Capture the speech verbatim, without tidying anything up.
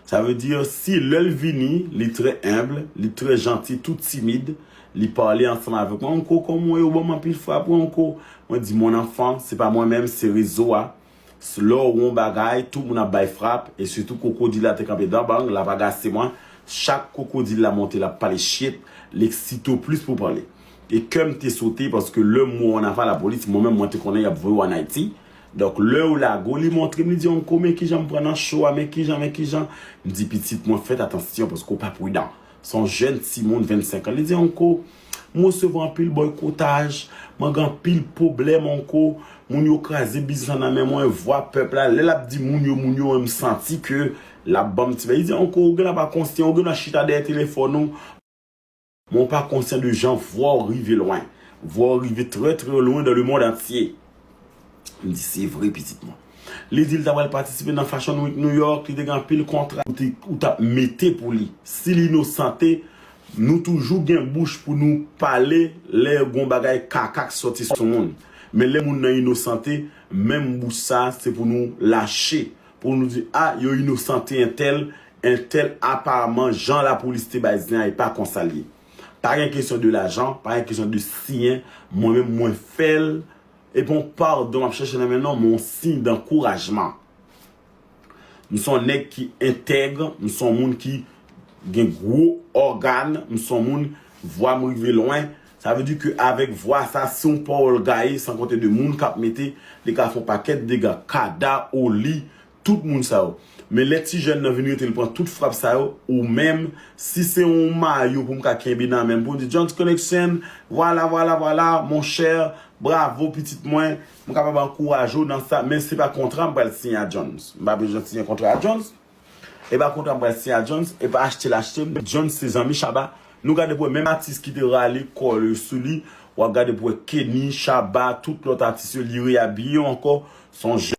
Sa vle di, si lè l vini, li trè enb, li trè janti, tou timid, li pale ansanm avèk mwen. Uncle, kòman w ye? Ou ban m anpil frap, wi, Uncle. Mwen di, mon enfant, se pa mwen menm, se rezo a. Lè w wè yon bagay, tout moun ap bay frap, e sitou kwokodil la te kanpe dan bang, l ap agase mwen. Chak kwokodil la monte, l ap pale shit, l eksite w plis pou pale. E kè m te sote, paske lè m wè w ann afè lapolis, mwen menm, mwen te konnen y ap voye w ann Ayiti. Donk, lè yo lage w, li montre m, li di, Uncle, men kijan m pran nan cho a, men kijan, men kijan. M di, pitit mwen, fèt atansyon, paske w pa pridan. Se yon jèn timoun, vennsenk an. Li di, Uncle, m resevwa anpil bòykotaj, mwen gen anpil pwoblèm, Uncle. Moun yo kraze biznis lan nan men mwen, vwa pèp la. Lè l ap di moun yo, moun yo, m santi ke l ap ban m ti bèy. Li di, Uncle, ou gen dwa pa konsyan, ou gen dwa chita dèyè telefòn ou. Men w pa konsyan de jan vwa w rive lwen. Vwa w rive trè, trè lwen dans le monde entier. M di, se vre, pitit mwen. Li di l ta pral patisipe nan Fashion Week New York, li te gen anpil kontra. Ou te, ou t ap mete pou li. Si l inosante, nou toujou gen bouch pou nou pale lè gon bagay kaka k soti sou moun. Men lè moun nan inosante, menm bouch sa, se pou nou lache. Pou nou di, a, yo inosante entèl, entèl, aparaman, jan lapolis te bay zen a, e pa konsa l ye. Pa gen kesyon de lajan, pa gen kesyon de siyen, mwen menm, mwen fè l. E pa yon padon m ap chèche nan men non, men yon siy dankourajman. M se yon nèg ki entèg, m se yon moun ki gen gwo ògàn, m se yon moun, vwa m rive lwen. Sa vle di ke avèk vwa sa, si yon pawòl gaye, san konte de moun k ap mete, li ka fè yon pakèt dega, Kada, Oli, tout moun sa yo. Men lè ti jèn nan vin rete, li pran tout frap sa yo, ou menm, si se yon mayo pou m ka kenbe nan men m, pou m di, Jones Connection, vwala, vwala, vwala, monchè, bravo, pitit mwen, m kapab ankouraje w nan sa, men se pa kontra m pral siyen a Jones. M pa bezwen siyen kontra a Jones. E pa kontra m pral siyen a Jones, e pa achte l achte m. Jones se zanmi Shabba. Nou gade pou wè menm atis ki te rale kò yo sou li, w ap gade pou wè Kenny, Shabba, tout lòt atis yo, li reyabiye yo ankò. Se yon